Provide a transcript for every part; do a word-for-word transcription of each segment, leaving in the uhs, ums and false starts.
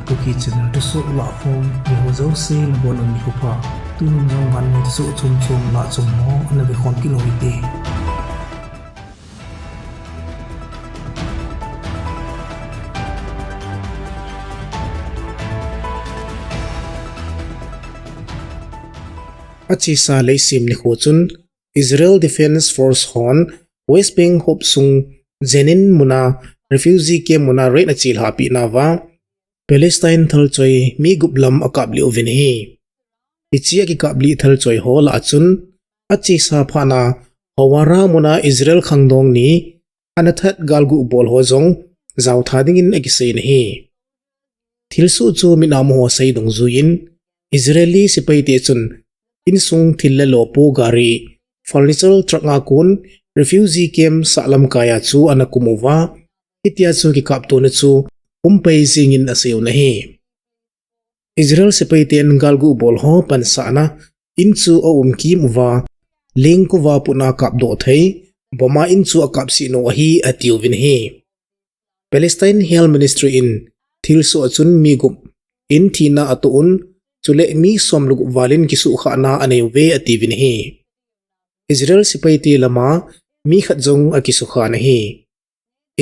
Kuki channel thusoh lahkhom mi ho jouse nabonun nikho pha. Tunin jong vannoi thusoh chom chom lah chom ho ana vekhom kit u hite. Achesa leiset nikho chun Israel Defense Force hon West Bank hop sung Jenin muna refugee camp muna raid achelhahpi nauva Palestine thalchoi mi gup lam akaplih uvin ahi. Hiche akikaplih thalchoi ho lah a chun achesa phatna Hawara muna Israel khangdong ni ana that galguh bol ho jong jaotha dingin akiseiyin ahi. Thilsoh chu mit a mu ho sei dungjuiyin Israeli sepaite chun insung thil le lo po gari, furniture truck a kon refugee camp sahlam kaiya chu ana kum uva, hitia chu kikaptona chu umpai jingin aseiyu ahi. Israel sepaiten galguh bol ho pansahna in chu aumkim uva, lengkova putna kapdoh thei, bomb a in chu akapsih nau ahi atiuvin ahi. Palestine Health Ministry in thilsoh a chun mi gup in thina atoh un, chule mi som le gup valin kisuhkhahna aneiuve atiuvin ahi. Israel sepaite lama mi khat jong akisukhan ahi.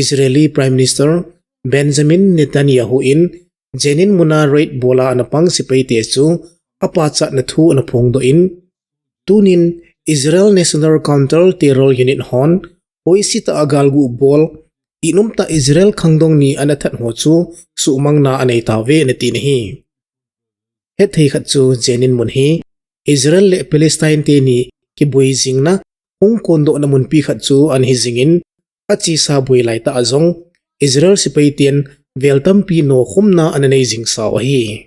Israeli Prime Minister Benjamin Netanyahu in Jenin muna raid bola ana pang sepaite chu apachatna thu ana phongdoh in, tunin Israel National Counter Terror Unit hon hoisitah a galguh bol, inomtah Israel khangdong ni ana that ho chu suhmangna aneitauve anatin ahi. Hetthei khat chu Jenin mun hi Israel le Palestine teni kiboi jingna hung kondohna munpi khat chu ana hijingin, achesa boi laitah a jong Israel sepaiten vel tampi nokhumna ana nei jing sau ahi.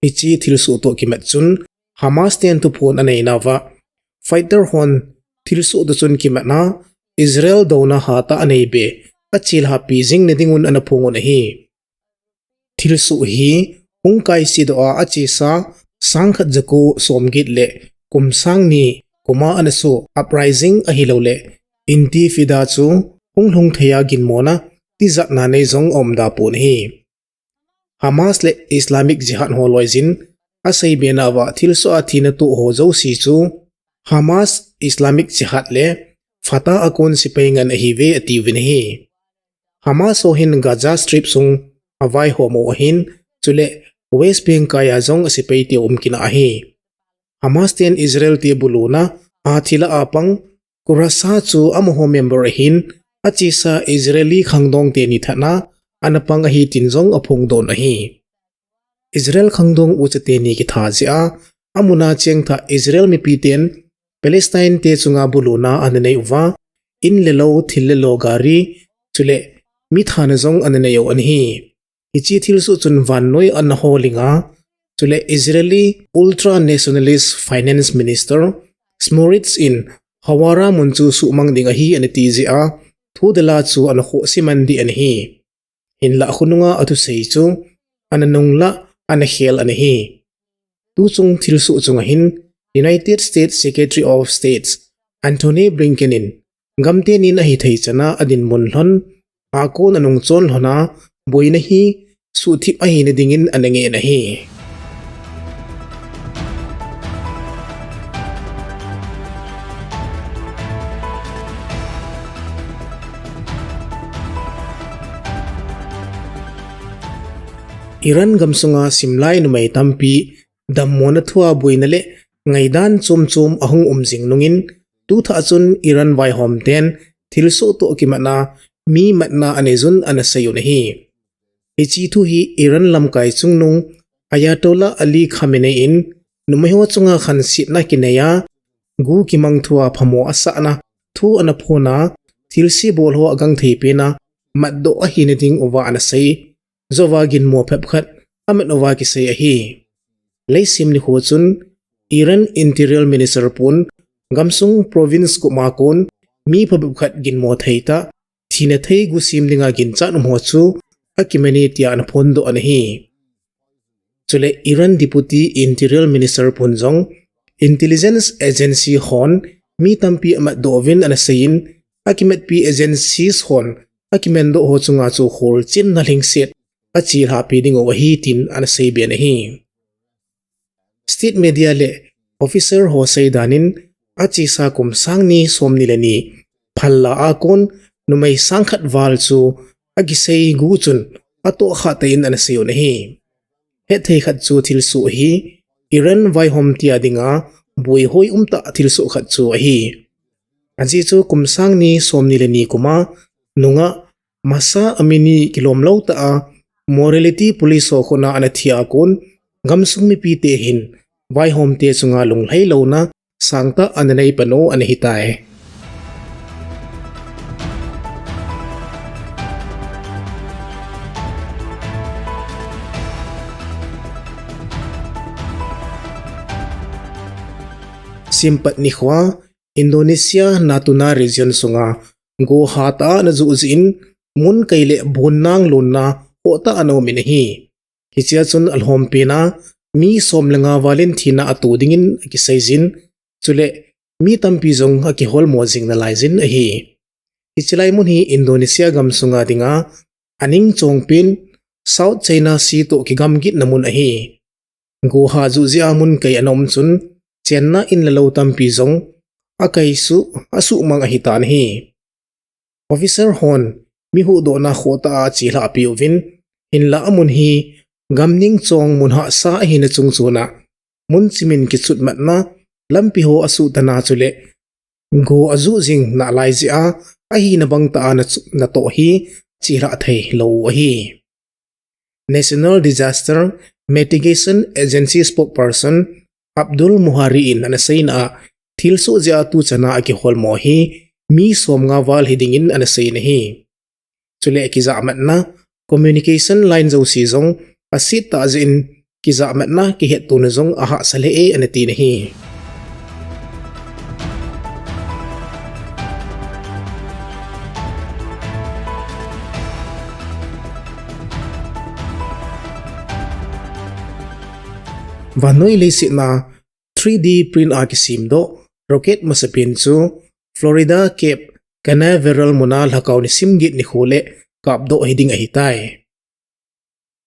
Hiche thilsoh toh kimat chun Hamas ten thuphon anei nauva, fighter hon thilsoh toh chun kimatna Israel douna hatah aneibe achelhahpi jing nadingun ana phongun ahi. Thilsoh hi hung kaisihdoh a achesa sangkhat jako somget le kum sangni kuma ana soh uprising ahiloule Intifada chu hung lhung theiya ginmona tijatna nei jong aumda pon ahi. Hamas le Islamic Jihad ho loiyin aseibe nauva thilsoh a thina toh ho jouse chu Hamas, Islamic Jihad le Fatah a kon sepai ngen ahiuve atiuvin ahi. Hamas ho hin Gaza Strip sung avaihom u ahin, chule West Bank kaiya jong asepaite um kit ahi. Hamas ten Israel te buluna a thilha a pang Qurasha chu amaho member ahin, achesa Israeli khangdong teni thatna ana pang ahi tin jong aphongdoh ahi. Israel khangdong ucha teni kitha jeh a, amuna chengthah Israel mipiten Palestine te chunga buluna ana nei uva, in le lo, thil le lo gari, chule mi thana jong ana neiyu ahi. Hiche thilsoh chun vannoi ana holinga, chule Israeli ultra nationalist finance minister Smotrich in Hawara mun chu suhmang ding ahi anati jeh a, thudel a chu ana khohse man deh ahi. Hinlah khonunga athusei chu ana nunglah ana khel ahi. Tuchung thilsoh chunga hin United States Secretary of State Antony Blinken in gamtenin ahithei chana adinmun lhon, akon anungchon lhona boina hi suhthip ahina dingin ana ngen ahi. Iran gamsunga simlai numei tampi dammona thua boina le ngaidan chomchom ahung um jing nungin, tuthah chun Iran vaihom ten thilsoh toh kimatna mi matna aneiyun ana seiyun ahi. Hiche thu hi Iran lamkai chungnung Ayatollah Ali Khamenei in numeiho chunga khansetna kineiya gu kimang thua phamo asahna thu ana phona, thilse bolho agangthei pena matdoh ahina ding uva ana sei. Jouva ginmo phepkhat amat uva kisei ahi. Leiset nikho chun Iran Interior Minister pun gamsung province gup a kon mi phabep khat ginmo theitah, thina thei gusim dinga ginchat umho chu akimane tia ana phondoh ahi. Chule Iran Deputy Interior Minister pun jong intelligence agency hon mi tampi amatdoh uvin ana seiyin, akimatpi agencies hon akimandoh ho chunga chu kholchinna lhingset achelhahpi dingu ahi tin ana seiben ahi. State media le officer ho seidan in achesa kum sang ni somni le ni phalla a kon numei sang khat val chu akisei gu chun atohkhah tah in ana seiyun ahi. Hetthei khat chu thilsoh hi Iran vaihom tia dinga buihoi umtah thilsoh khat chu ahi. Ajeh chu kum sang ni somni le ni kuma nungah Mahsa Amini kilomlou tah a morality police ho khutna ana thia kon gamsung mipite hin vaihomte chunga lunglhailouna sangtah ana neipan u ana hitai. Simpat nikhoa Indonesia Natuna region sunga go hatah a ana juh jeh in mun kai le bonnang lonna hohtah ana umin ahi. Hichea chun alhompina mi som le nga valin thina ato dingin akiseijin, chule mi tampi jong akiholmo jing nalaijin ahi. Hiche lai mun hi Indonesia gamsunga dinga aning chongpen South China Sea toh kigamgitna mun ahi. Go ha juh jeh a mun kai ana um chun chenna in le lou tampi jong akaisuh, asuhmang ahitan ahi. Officer hon mi huhdohna khohtah a achelhahpi uvin, hinlah amun hi gamning chong mun hahsa ahina chungchona mun chimin kichutmatna lampi ho asuhtana chule go ajuh jing nalai jeh a ahina bangtah a natoh hi chelhah theilou u ahi. National Disaster Mitigation Agency spokesperson Abdul Muhari in ana seina a, thilsoh jeh a tuchana akiholmo hi mi somnga val hidingin ana seiyin ahi. Chule kijahmatna, communication line jouse jong asettah jeh in kijahmatna kihettona jong ahahsa lheh e ana tin ahi. Vannoi leiset a three D print a kisemdoh rocket masapen chu Florida Cape Canaveral muna lhakao nisim get nikho le kapdoh hiding ahitai.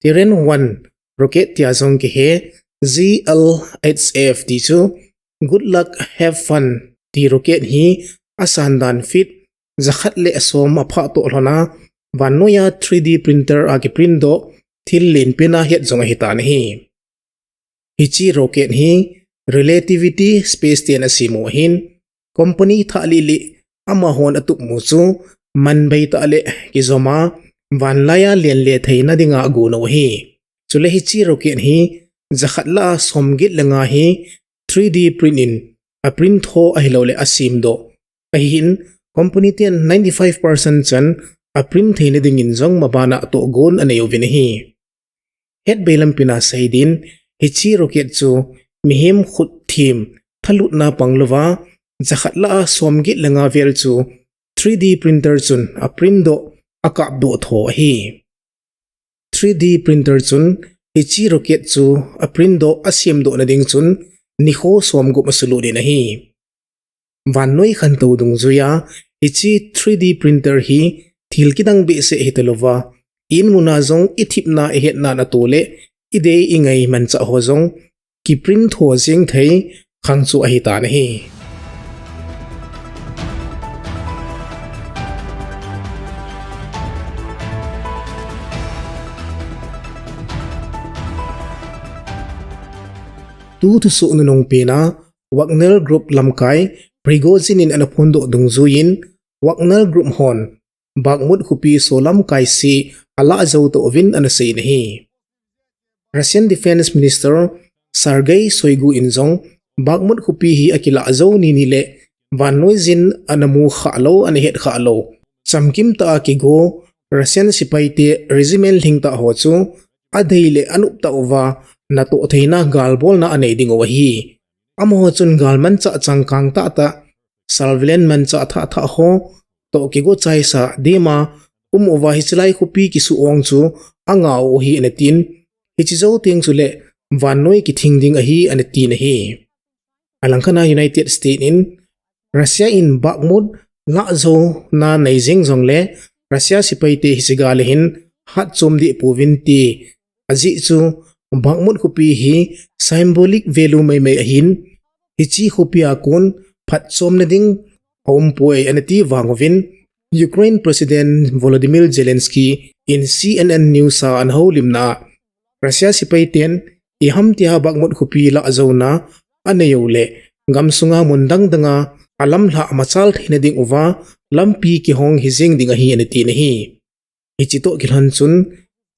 Terran one rocket tia jong kihe, G L H F ti chu Good Luck Have Fun ti rocket hi asandan feet jakhat le asom aphah toh lhona vannoiya three D printer a kiprintdoh thil lenpen a het jong ahitan ahi. Hiche rocket hi Relativity Space ten asemu ahin, company thah lilih amahon atupmu chu manbeitah le kijoma vanlaiya lenle theina dinga agon u ahi. Chule hiche rocket hi jakhat lah a somget le nga hi three D print in aprint tho ahilouleh asemdoh ahin, company ten ninety five percent chan aprint theina dingin jong mabana tohgon anei uvin ahi. Hetbei lampina seidin, hiche rocket chu mihem khut them thalutna panglouva jakhat lah a somget le nga vel chu three D printer chun aprintdoh, akapdoh tho ahi. Three D printer chun hiche rocket chu aprintdoh asemdohna ding chun nikho somgup asulut in ahi. Vannoi khantou dungjuiya hiche three D printer hi thil kidang behseh hitalouva, inmuna jong ithipna ihetna natoh le idei ingai manchah ho jong kiprint tho jeng thei khang chu ahitan ahi. Tu thusoh nunung pena Wagner Group lamkai Prigozhin in ana phondoh dungjuiyin Wagner Group hon Bakhmut khopi solam kaise alah jou toh uvin ana seiyin ahi. Russian Defense Minister Sergei Shoigu in jong Bakhmut khopi hi akilah jou nini le vannoijin ana mukhah lou, ana hetkhah lou chamkimtah a kigo Russian sepaite regiment lhingtah ho chu adei le anoptah uva natoh theina galbolna anei dingu ahi. Amaho chun galmanchah changkang tahtah, surveillance manchah thahthah ho toh kigo chaisa dema um uva hiche lai khopi kisuh ong chu angah u ahi ana tin, hiche jou teng chule vannoi kithing ding ahi ana tin ahi. Alangkhat a United States in Russia in Bakhmut lah jouna nei jeng jongle Russia sepaite hiche gal a hin hat chom deh pouvin ti. Ajeh chu Bakhmut khopi hi symbolic value maimai ahin, hiche khopi a kon phatchomna ding aumpoi anati vang uvin, Ukraine President Volodymyr Zelensky in C N N News a ana houlimna a, Russia sepai ten iham tia Bakhmut khopi lah jouna anei uleh, gamsunga mun dang danga alamlhah machal theina ding uva lampi kihong hijeng ding ahi anati nahi. Hiche toh kilhon chun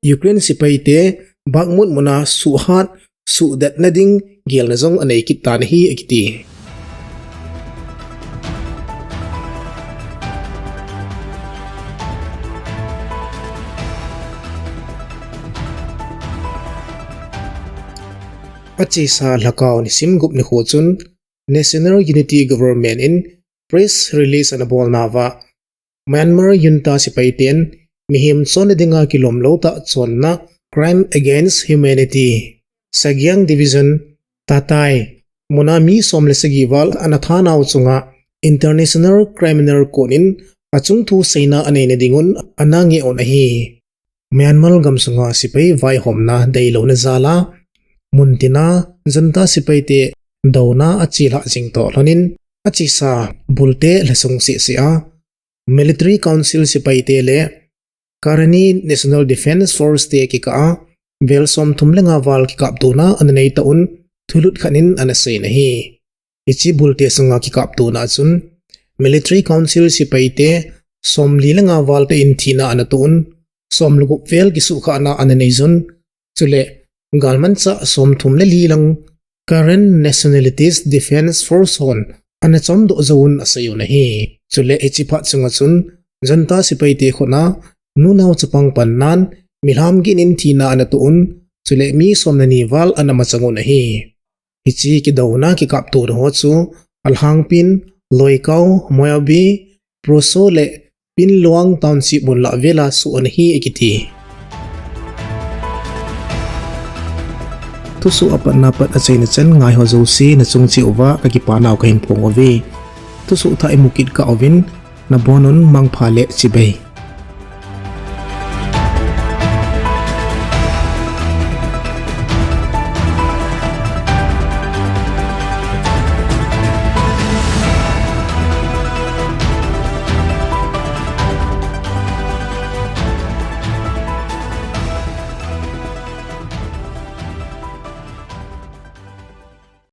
Ukraine sepai te Bakhmut muna suhhat, suhdatna ding gelna jong anei kit tan ahi akiti. Achesa lhakao nisim gup nikho chun National Unity Government in press release ana bolnauva, Myanmar junta sepai ten mihem chonna dinga kilomlou tah chonna, Crime Against Humanity, Sagiang Division, Tatai muna mi som le sagi val ana thanau chunga International Criminal Court in achung thu seina aneina dingun ana ngeh un ahi. Myanmar gamsunga sepai vaihomna deilouna jal a, muntina junta sepai te douna achelhah jing toh lhonin, achesa bulte lhasung sehseh a, Military Council sepai te le Karenni National Defence Force te kikah a vel somthum le nga val kikaptona ana nei tauvin thulut khat in ana seiyin ahi. Hiche bulte sunga kikaptona chun Military Council sepai te somli le nga val tah in thina ana toh un, som le gup vel kisuhkhahna ana neiyun, chule galmanchah somthum le li lang Karen Nationalities Defence Force hon ana chomdoh jouvun aseiyun ahi. Chule hiche phat chunga chun junta sepai te khutna nunao chapang pannan milham get in thina ana toh un, chule mi som le ni val ana machang un ahi. Hiche kidouna kikaptona ho chu alhangpin Loikaw, Moyabi, Purso le Pinluang Township mun lah vela soh ana hi akiti. Thusoh apatna pat achaina chan ngaiho jouse nachung cheh uva kakipanau kahin phong uve. Thusoh thah imu kit kah uvin nabonun mangpha le chibai.